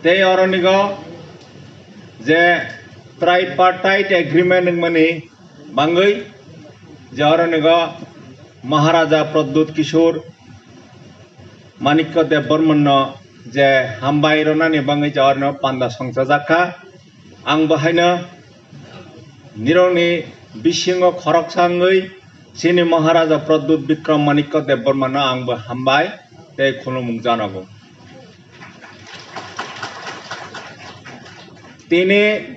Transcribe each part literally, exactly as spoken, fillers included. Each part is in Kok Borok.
Tei oronigo je tripartite agreement wngmani bangwi je oronigo Maharaja Pradyut Kishore Manikya Debbarmano je hambai rwnani bangwi je oronigo panda songchajak kha. Ang bo haino nirokni bisingo khoroksa wngwi chini Maharaja Pradyut Bikram Manikya Debbarmano ang bo hambai tei khulumung janago. Tini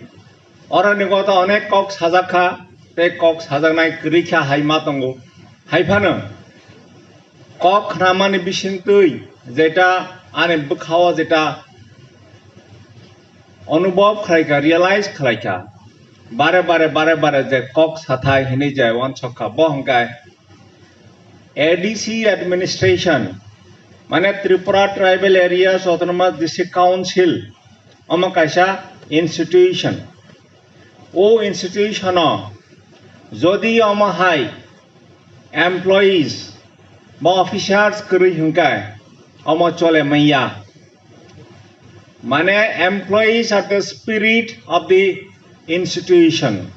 oroni gota onek kok sajak kha, tei kok sajaknai kwrwi kha hai ma tongo. Hai phano kok khnamani bisingtwi jeta ani bwkhao jeta onubhob khlaikha, realize khlaikha, bare bare, bare bare je kok sathai hinwi je uansukha, bo hwnkhe A D C administration, mane Tripura Tribal Areas Autonomous District Council, omo kaisa institution. O institution o jodi omo hai employees ba officers kwrwi hwnkhe omo chole manya. Mane employees are the spirit of the institution.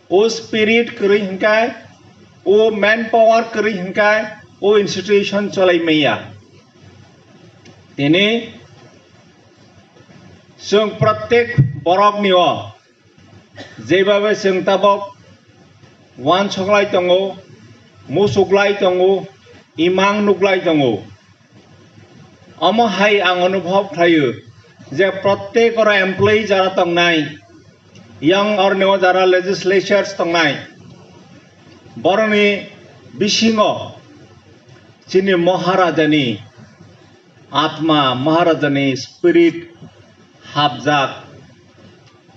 O spirit kwrwi hwnkhe, o manpower kwrwi hwnkhe, o institution cholai manya. Tini chwng protek borokni o jebhabe chwng tabok uansuklai tongo, musuklai tongo, imang nuklai tongo. Omo hai ang onubhob khlaio je protek oro employee jara tongnai, yang orni o jara legislatures tongnai, borokni bisingo chini Maharajani atma, Maharajani spirit hapjak.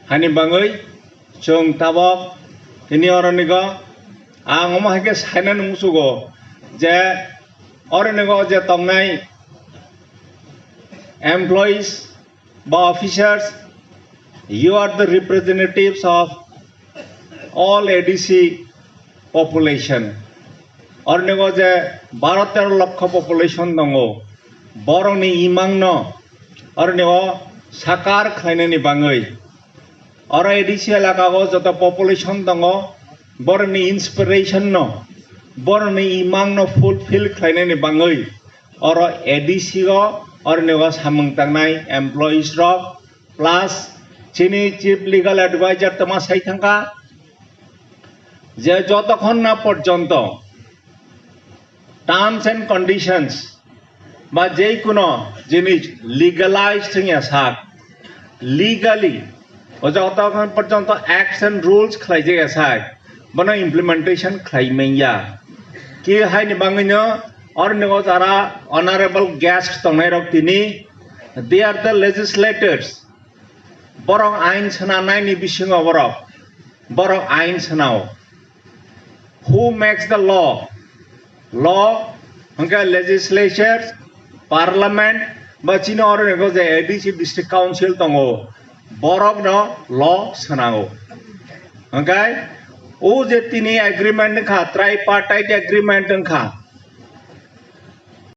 Hani bangwi chwng tabok tini oronigo ang omo hai khe sainani musugo je oronigo je tongnai employees ba officers, you are the representatives of all A D C population. Oronigo je baro tero lokho population tongo, borokni imangno oronigo sakar khlainani bangwi. Oro A D C elaka o joto population tongo, borokni inspiration no, borokni imang no fulfill khlainani bangwi oro A D C o oroni o samung tangnai employees rok plus chini chief legal advisor tongma sai thangkha je jotokhon na porjonto terms and conditions ba jei kuno jinis legalized wngya sak, legally o jotokhon porjonto acts and rules khlai jaya sak, bono implementation khlai manya. Ki haini bangwino orni o jara honorable guest tongnai rok tini, they are the legislators. Borok ain swnamnaini bisingo borok, borok ain swnao. Who makes the law? Law hwnkhe legislature, parliament, ba chini oro hwnkhe je A D C district council tongo, borokno law swnango. Hwnkhe o je tini agreement wngkha, tripartite agreement wngkha,